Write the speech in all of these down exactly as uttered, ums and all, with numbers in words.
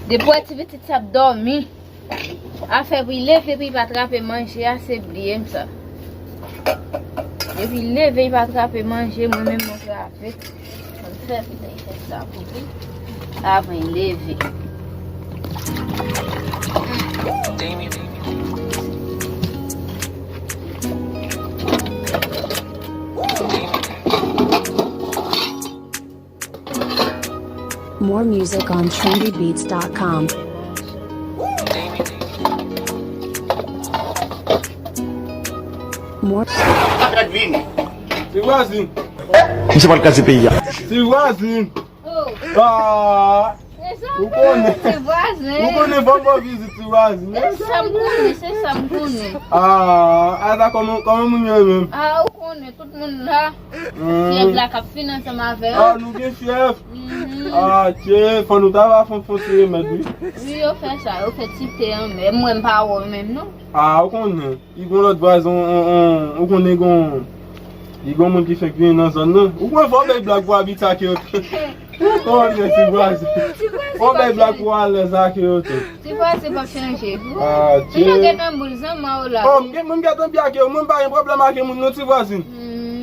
Depi w wè ti pitit sa ap dòmi, afè pou l leve pou l pa trape manje a, se bliye m sa. Depi l leve, l pa trape manje, mwen menm mwen trape. Mwen fè, fè sa pou li. Avan l leve. More music on trendy beats dot com. More. Ti vwazin. Misye pral kraze peyi a. Ti vwazin. Ah. Ou konnen. Ou konnen fò m ba w vizit ti vwazin. Se sa m konnen, se sa m konnen. Ah, ata kòman kòman moun yo ye menm? Ah, ou konnen tout moun la. Fyèv la k ap fin ansanm avè yo. Ah, nou gen fyèv. Ah, tye, fò nou ta va fon fon ti remèd wi. Wi, yo fè sa, yo fè ti te an, men mwen m pa wè menm non. Ah, ou konnen. Li gon lòt vwazin, on, on, on, ou konnen gon, li gon moun ki fenk vini nan zòn nan. Ou konnen fò w bay blag pou abitye ak yo tou. Kòman l ye ti vwazin? Fò w bay blag pou alèz ak yo tou. Ti vwazin p ap chanje. Ah, li nan gen nan boul zanman w la. Oh, m gen, m gentan byen ak yo. Mwen m pa gen pwoblèm ak moun non ti vwazin.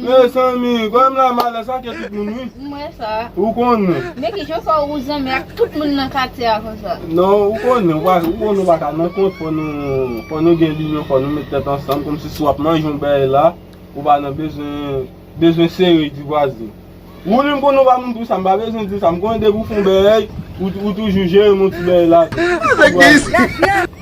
Mezanmi, kòm la malèz sa ke tout moun wi. M wè sa. Ou konnen. Men kijan fè ou zanmi ak tout moun nan katye a konsa? Non, ou konnen, ou pa, ou konnen ou pa ka nan kont, fò nou, fò nou gen linyon, fò nou met tèt ansanm, kòmsi si w ap manje yon bagay la, ou pa nan bezwen, bezwen sere di vwazin. Ou menm konnen ou pa moun pou sa, m pa bezwen di sa, m konnen depi w fè yon bagay, ou, ou toujou jere yon ti bagay la.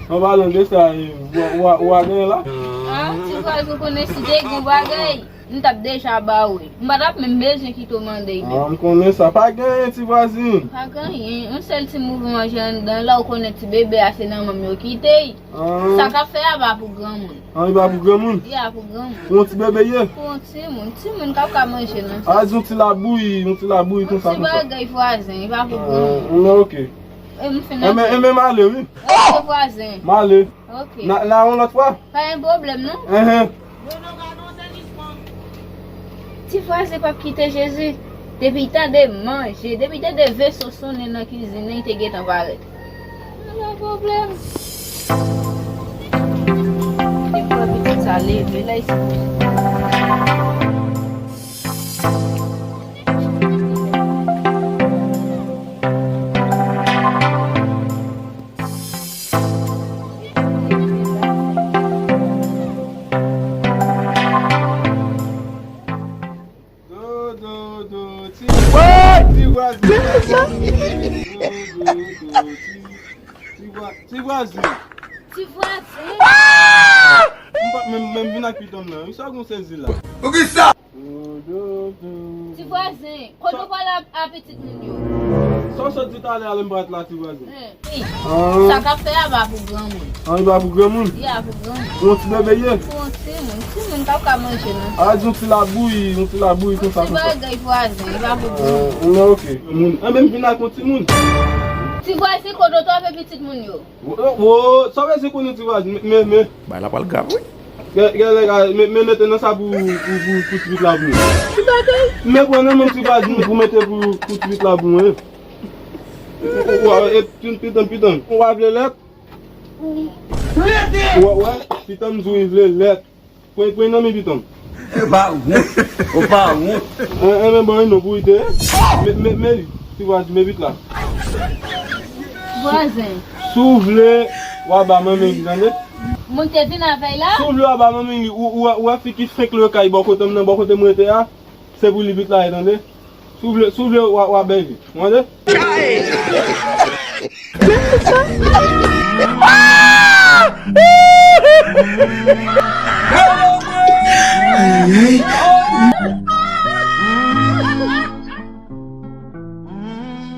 An palan de sa, e, ou, ou, ou a genyen la? Ah, ti vwazin konnen si te gen bagay. M t ap deja ba w li. M pa t ap menm bezwen kite w mande l. Ah, m konnen sa. Pa gen anyen, ti vwazin. Pa gen anyen. Yon sèl ti mouvman jan anndan la, ou konnen ti bebe a se nan manm yo kite l. Ah. Sa k ap fè a pa pou granmoun. Ah, li pa pou granmoun? Li a pou granmoun. Pou yon ti bebe ye? Pou yon timoun. Timoun k ap ka manje nan sa. A di yon ti labouyi, yon ti labouyi konsa konsa. Yon ti bagay vwazin, li pa pou granmoun. Ah, ok. E m fin ap. Enben, enben, m ale wi. Ok, vwazin. M ale. Ok. N a, n a yon lòt fwa. Pa gen pwoblèm non. Enhen. Ti vwazin p ap kite Jezi. Depi l tande manje, depi l tande veso sonnen nan kizin nan, li te gentan parèt. Pa gen pwoblèm. Depi w wè pitit sa leve la, li sipoze. Do, do, do, ti, ti vwazin. Do, do, do, ti, ti vwa-, ti vwazin. Ti vwazin. M pa menm, menm vin ak piton m nan. Sa w gon sezi la? Poukisa? Ti vwazin, kote w pral a, a pitit moun yo? Sa w sot di talè a lè m pa t la, ti vwazin? Sa k ap fè a pa pou granmoun. An, li pa pou granmoun? Li a pou granmoun. Pou yon ti bebe ye? Pou yon timoun. Timoun k ap ka manje nan sa. A di yon ti labouyi, yon ti labouyi konsa konsa. Yon ti bagay vwazin, li pa pou granmoun. An, ok. Moun, an menm vin ak yon timoun. Ti vwazin, kote w twape pitit moun yo? Wo, wo, sa w bezwen konnen ti vwazin, men, men, men. Bagay la pral grav wi. Gen, gen nèg a, men, men mete nan sa pou, pou, pou, pou ti pitit la pou mwen. Ki bagay? Men pran nan men m ti vwazin pou mete pou, pou ti pitit la pou mwen. Ou, ou, ou, e, pitan, pitan, pitan. Ou pa vle lèt? Ou wè, wè, pitan m di w li vle lèt. Pran, pran nan men pitan m. Ou pa wont, ou pa wont. Enben bon, non pou ide. Men, men, men li, ti vwazin, men pitit la. Vwazin. Si w vle, w a ba manman li, tande? Moun te vin avè l la? Si w vle, w a ba manman li, ou, ou, ou wè fi ki fenk lwe kay bò kote m nan, bò kote m rete a, se pou li pitit la ye, tande? Si w vle, si w vle, w a, w a bay vi. Ou tande?